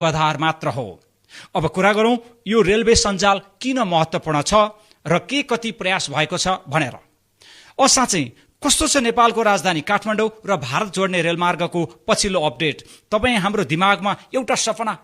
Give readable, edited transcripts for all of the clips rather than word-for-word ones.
आधार मात्र हो। अब कुरा गरौं यो रेलवे सञ्जाल किन महत्त्वपूर्ण छ र के कति प्रयास भएको छ भनेर। साँच्चै कस्तो छ नेपालको राजधानी काठमाडौँ र भारत जोड्ने रेलमार्गको पछिल्लो अपडेट। तपाईँ हाम्रो दिमागमा एउटा सपना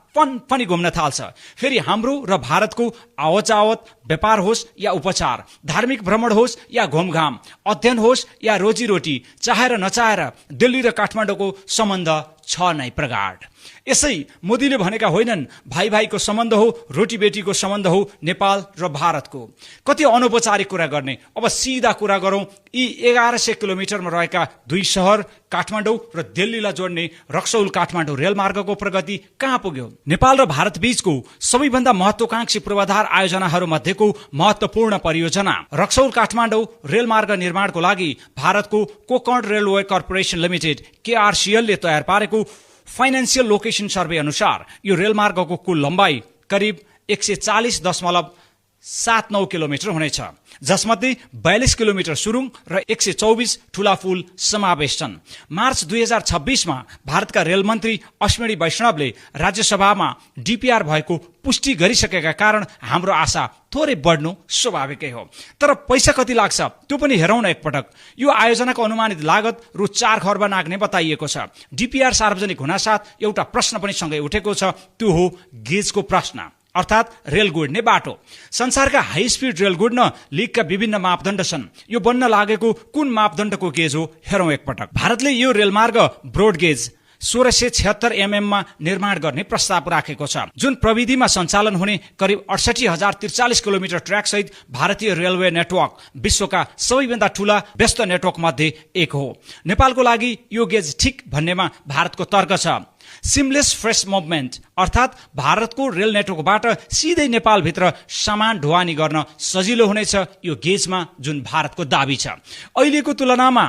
पनि घुम्न थाल्छ। फेरि हाम्रो र भारतको आवत व्यापार होस् या उपचार, धार्मिक भ्रमण होस् या घुमघाम, अध्ययन होस् या रोजीरोटी, चाहेर नचाहेर दिल्ली र काठमाडौँको सम्बन्ध छ नै प्रगाढ। यसै मोदीले भनेका होइनन् भाइ भाइको सम्बन्ध हो, रोटी बेटीको सम्बन्ध हो नेपाल र भारतको। कति अनौपचारिक कुरा गर्ने। अब सिधा कुरा गरौं, यी 1100 किलोमिटरमा रहेका दुई शहर काठमाडौँ र दिल्लीलाई जोड्ने रक्सौल काठमाडौँ रेलमार्गको प्रगति कहाँ पुग्यो? नेपाल र भारत बीचको सबैभन्दा महत्वाकांक्षी पूर्वाधार आयोजनाहरू मध्येको महत्वपूर्ण परियोजना रक्सौल काठमाडौँ रेलमार्ग निर्माणको लागि भारतको Konkan railway corporation limited KRCL ले तयार पारेको फाइनेन्शियल लोकेसन सर्वे अनुसार यो रेलमार्गको कुल लम्बाई करिब 140.79 किलोमिटर हुनेछ, जसमध्ये 42 किलोमिटर सुरुङ र 124 ठूला पुल समावेश छन्। मार्च 2026मा भारतका रेल मन्त्री अश्विनी वैष्णवले राज्यसभामा DPR भएको पुष्टि गरिसकेका कारण हाम्रो आशा थोरै बढ्नु स्वाभाविकै हो। तर पैसा कति लाग्छ त्यो पनि हेरौँ न एकपटक। यो आयोजनाको अनुमानित लागत रु 4 खर्ब नाग्ने बताइएको छ। DPR सार्वजनिक हुनासाथ एउटा प्रश्न पनि सँगै उठेको छ, त्यो हो गेजको प्रश्न, अर्थात् रेल गुड्ने बाटो। संसारका हाई स्पिड रेल गुड्न लिगका विभिन्न मापदण्ड छन्। यो बन्न लागेको कुन मापदण्डको गेज हो हेरौँ एकपटक। भारतले यो रेलमार्ग ब्रोड गेज 1676 mm मा निर्माण गर्ने प्रस्ताव राखेको छ, जुन प्रविधिमा सञ्चालन हुने करिब 68,043 किलोमिटर ट्र्याक सहित भारतीय रेलवे नेटवर्क विश्वका सबैभन्दा ठूला व्यस्त नेटवर्क मध्ये एक हो। नेपालको लागि यो गेज ठिक भन्नेमा भारतको तर्क छ। सिमलेस फ्रेश मुभमेन्ट, अर्थात् भारतको रेल नेटवर्कबाट सिधै नेपालभित्र सामान ढुवानी गर्न सजिलो हुनेछ यो गेजमा, जुन भारतको दाबी छ। अहिलेको तुलनामा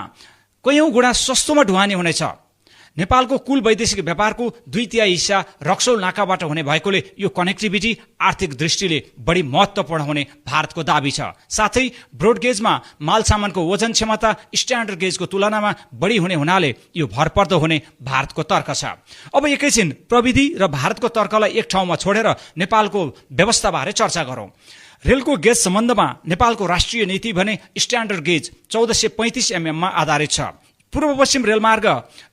कयौं गुणा सस्तोमा ढुवानी हुनेछ। नेपालको कुल वैदेशिक व्यापारको 2/3 हिस्सा रक्सौल नाकाबाट हुने भएकोले यो कनेक्टिभिटी आर्थिक दृष्टिले बढी महत्त्वपूर्ण हुने भारतको दाबी छ। साथै ब्रोड गेजमा माल सामानको वजन क्षमता स्ट्यान्डर्ड गेजको तुलनामा बढी हुने हुनाले यो भरपर्दो हुने भारतको तर्क छ। अब एकैछिन प्रविधि र भारतको तर्कलाई एक ठाउँमा छोडेर नेपालको व्यवस्थाबारे चर्चा गरौँ। रेलको गेज सम्बन्धमा नेपालको राष्ट्रिय नीति भने स्ट्यान्डर्ड गेज 1435 mm मा आधारित छ। पूर्व पश्चिम रेलमार्ग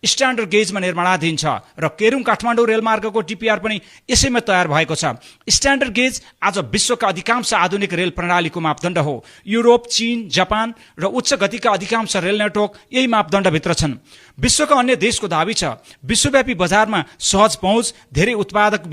स्ट्यान्डर्ड गेजमा निर्माणाधीन छ र केरुङ काठमाडौँ रेलमार्गको DPR पनि यसैमा तयार भएको छ। स्ट्यान्डर्ड गेज आज विश्वका अधिकांश आधुनिक रेल प्रणालीको मापदण्ड हो। युरोप, चीन, जापान र उच्च गतिका अधिकांश रेल नेटवर्क यही मापदण्डभित्र छन्। विश्वका अन्य देशको दाबी छ विश्वव्यापी बजारमा सहज पहुँच, धेरै उत्पादक